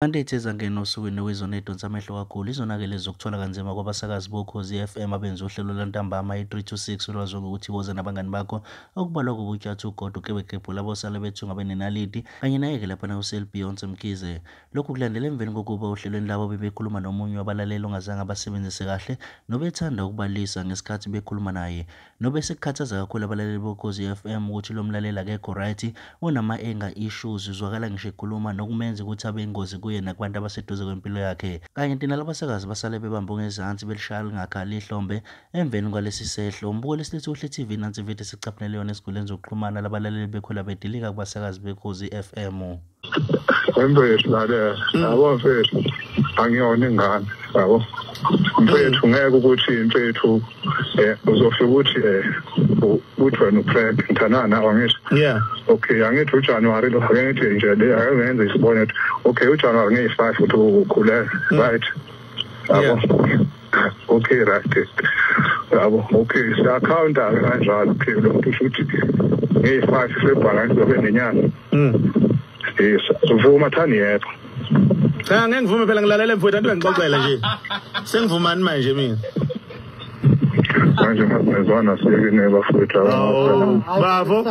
Kanti ezangena osukwini wezona edonsa amehlo kakhulu izonakele zokuthola kanzima kwabasakazi boKhozi FM abenza uhlelo lwantambama i-3 to 6 olwaziwa ngokuthi woza nabangani bakho okubalwa kubuTshatha uGodo uKebegebhu labo sale bethunga benenaliti kanye naye-ke laphana uSel Beyonce Mkhize. Lokhu kulandela emveni kokuba ohlelweni labo bebekhuluma nomunye wabalaleli ongazange abasebenzise kahle nobethanda ukubalisa ngesikhathi bekhuluma naye nobesekukhathaza kakhulu abalaleli boKhozi FM ukuthi lo mlaleli akekho right, unama-anger issues, uzwakala ngisho ekhuluma nokumenza ukuthi abe ingozi kuye nakubantu abaseduze kwempilo yakhe. Kanye nalabasakazi basale bebambe ngezansi belishaya lingakhali ihlombe emveni kwalesi sehlo. Umbuko lesilethu Uhle TV nansi video sicaphunele yona esikoleni zokuxhumana labalaleli bekhula bedilika kubasakazi beKhozi FM. Mfethu lalela, yabo mfethu, angiyona ingane, yabo. Mfethu ngeke ukuthi mfethu uzofika ukuthi uthi wena upreg ngithandana nawe angithi. Yeah. Okay, angithi uJanuary lo ake ngithi nje le ake ngenze isibonelo. Okay, uJanuary ngeyi-5 uthi ukhulelwe, right? Yabo. Okay, right. Yabo, okay, siya-counta kanjalo. Okay, lo muntu usho ukuthi ngeyi-5 February ngizobe nenyanga. Yes, vuma thani yebo. Cha ngeke ngivume phela ngilalele mfowethu antu ngixoxela nje. Sengivumani manje mina? Manje ngizwana siyekene bafowethu. Bafo.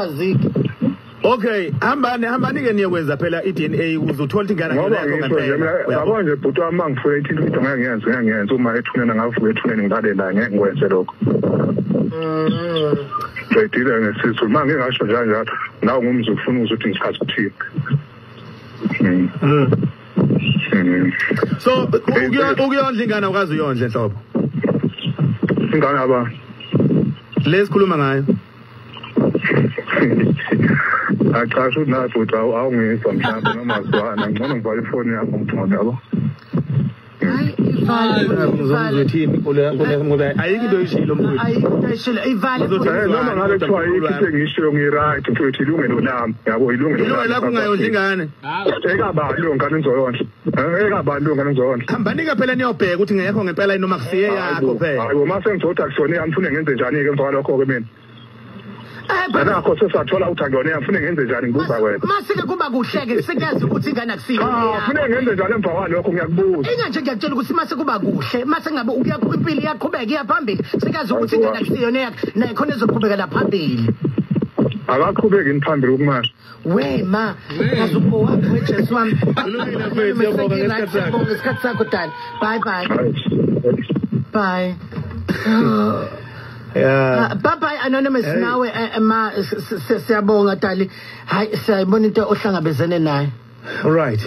Okay, hambani ke niyokwenza phela iDNA ukuze uthole ingane yakho ngempela. Yabo nje bhuti wami ngifuna into ngeke ngiyenze uma ethuneni ngavuka ethuneni ngilalela ngeke ngikwenze lokho. Ngiyidile ngesisu manje ngingasho njalo nawe ngumzi ufuna ukuthi ngichaze ukuthini. So ukuyondla ingane awukazi uyondle nhlobo. Ingane aba lesikhuluma ngayo. Achasho nathi ukuthi awungizwa mhlawumbe noma zwana ngcono ngivale ifoni yakho ngcono yabo. Hayi ivale uzothini ngoba ayikho into oyishilo mfowethu. Ayikho into oyishilo ivale noma ngabe kuthiwa ayikho into engiyishiyo ngi-right mfowethu ilungelo lami yabo ilungelo lakho ungayondla ingane. Ekabani leyo ngane ngizoyondla? Ekabani leyo ngane ngizoyondla? Hambani-ke phela niyobheka ukuthi ngekho ngempela noma kusiye yakho phela. Hayi uma sengizothi akusona eyami ngifune ngenze njani-ke emva kwalokho-ke mina? Nakho sesathola ukuthi akuyona eyami ngifune ngenze njani ngibuza wena. Masike kuba kuhle-ke sekazi ukuthi ingane akusiyo eyakho. Ngifune ngenze njani emva kwalokho ngiyakubuza. Inga nje ngiyakutshela ukuthi mase kuba kuhle mase ngabe impilo iyaqhubeka iya phambili sekazi ukuthi ingane akusiyona eyakho naye khona ezoqhubekela phambili. Akaqhubeki yini phambili ukumanje? We ma, ngazuko wakho weJesu wami. Kulungile mfethu, siyabonga ngesikhathi sakho. Ngesikhathi sakho dali. Bye bye. Bye. Yeah. Bye bye Anonymous nawe ma siyabonga dali. Hayi siyayibona into ohlangabezene nayo. All right.